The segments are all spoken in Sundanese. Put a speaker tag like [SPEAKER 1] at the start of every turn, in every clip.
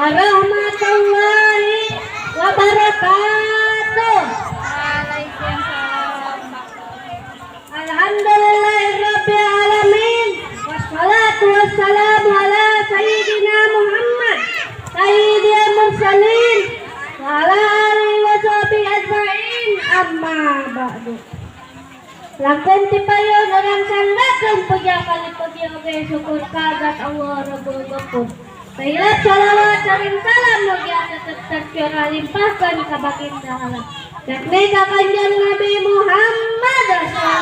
[SPEAKER 1] Warahmatullahi wabarakatuh.
[SPEAKER 2] Waalaikumsalam.
[SPEAKER 1] Alhamdulillahirabbil alamin. Wassalatu wassalamu ala sayyidina Muhammad sayyidil mursalin wa ala alihi wa sahbihi ajmain, amma ba'du. Langkung tipayun urang sanggakeun puja kalih puji oge syukur ka zat Allah Rabbul Ghafur. Sailap salawat sareng salam mugia tetep tercurah limpahkeun ka baginda alam, yakni ka Kanjeng Nabi Muhammad.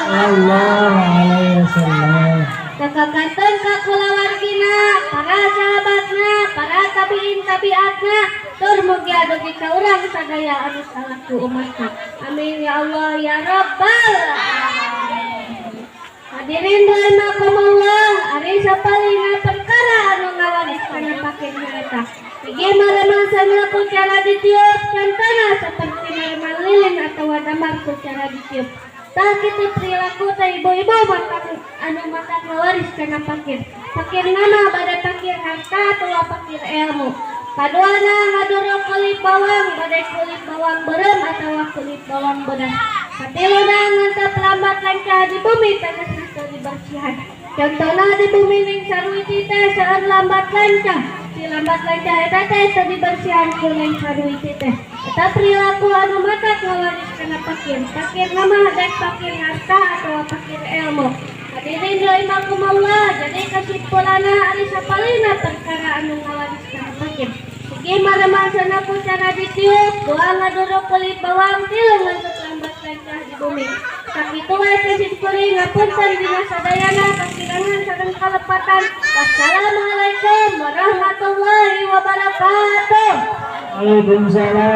[SPEAKER 3] Allah alaihi wasallam.
[SPEAKER 1] Kakantun ka kulawargina, para sahabatna, para tabiin tabiatna, tur mugia dugi ka urang sadaya anu salaku umatna. Amin ya Allah ya Rabbal alamin. Hadirin rahimakumullah, ari sapalihna perkara anu ngawaris kana pakir nyaeta hiji, mareman sandal ku cara ditiup, contohna seperti mareman lilin atau damar ku cara ditiup. Tah, kitu perilaku teh, ibu-ibu, matak anu matak ngawaris kana pakir. Pakir nama bade pakir harta atau pakir ilmu. Kaduana, ngaduruk kulit bawang, bade kulit bawang beureum atau kulit bawang bodas. Katiluna, ngantep lambat lancah di bumi, tegasna teu dibersihan. Contohna di bumi ning saruwiti teh seueur lambat lancah. Si lambat lancah eta teh teu dibersihan ku ning saruwiti teh. Eta perilaku anu matak ngawaris kana pakir. Pakir nama dek pakir harta atau pakir ilmu. Hadirin rahimakumullah, jadi kesimpulanna, ari sapalihna perkara anu ngawaris kana pakir. Hiji, mareman sandal ku cara ditiup, dua, ngaduruk kulit bawang, tilu, ngantep lambat lancah di bumi. Sakitu wae ti sim kuring, ngapunten dina sadayana kakirangan sareng kalepatan. Wassalamualaikum warahmatullahi wabarakatuh.
[SPEAKER 3] Waalaikumsalam.